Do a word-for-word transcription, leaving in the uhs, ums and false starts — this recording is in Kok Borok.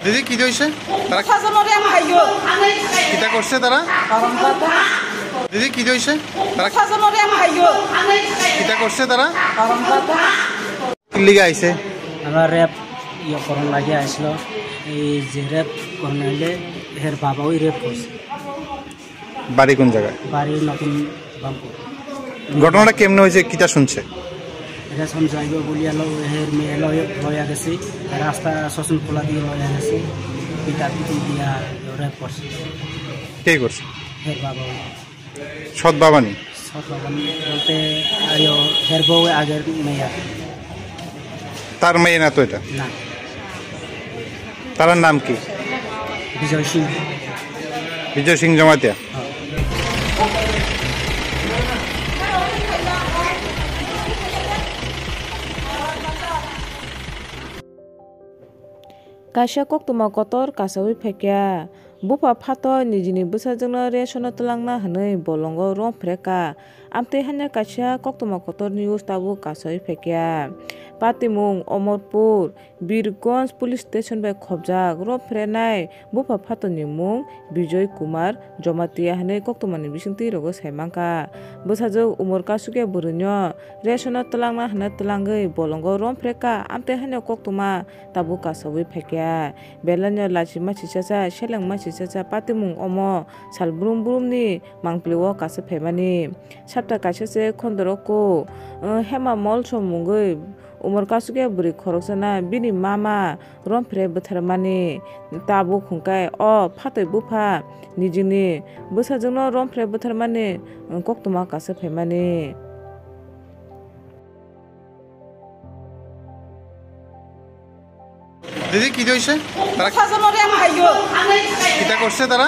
দিদি, কি হয়েছে? তারা সাজানো রে ভাইও। কিতা করছে তারা? দিদি, কি হয়েছে? তারা সাজানো রে ভাইও। কিতা করছে তারা? কিল্লিগা আইছে? আমরা রেপ ইয়ে করন লাগে আসলো। এই যে রেপ করন আইলে এর বাবা ওই রেপ করছে। বাড়ি কোন জায়গায়? বাড়ি নতুন বামপুর। ঘটনাটা কেমনে হয়েছে, কিতা শুনছে? এটা শুনছে আইব বলিয়া লো, হের মেয়ে লয়, লয়া গেছে, রাস্তা শোষণ খোলা দিয়ে লয়া গেছে, পিতা পিটি দিয়া রেপ করছে। কে করছে? হের বাবা। সৎ বাবা নি? সৎ বাবা নি বলতে আইও হের বউ আগের মেয়ে। তার মেয়ে না তো এটা? না। তার নাম কি? বিজয় সিং। বিজয় সিং জমাতিয়া। হ্যাঁ। Kaisa koktwma kotor kasaui phaikha. Bupha phato nijini bwsajwkno resono twlangna hwnwi bolongo rom phrekha. Amtwi hanya kaisa koktwma kotor news tabuk kasaui phaikha. Patimung Omorpur, Birgonj Police Station bai khopjak rom phrenai bupha phatoni mung Bijoy Kumar Jomatia hwnwi koktwmani bisingtwi rogo sai mankha. Bwsajwk umor kasukya bwrwino resono twlangna hwnwi twlangwi bolongo rom phrekha, amtwi hanya koktwma tabuk kasaui phaikha. Belai no lachima chichacha, selengma chichacha, patimung omo sal brum brumni mangpili o kasa phaimani. Sapta kaisa se khondorok ko, eh, Hema Mol song mungwi umor kasukya bwrwi khoroksano bini mama rom phre bwtharmani. Tabuk hwnkhe o phatwi bupha nijini bwsajwkno rom phre bwtharmani, eh, koktwma kasa phaimani. দিদি, কি হয়েছে? তারা সাজানো রে ভাইও। কিতা করছে তারা?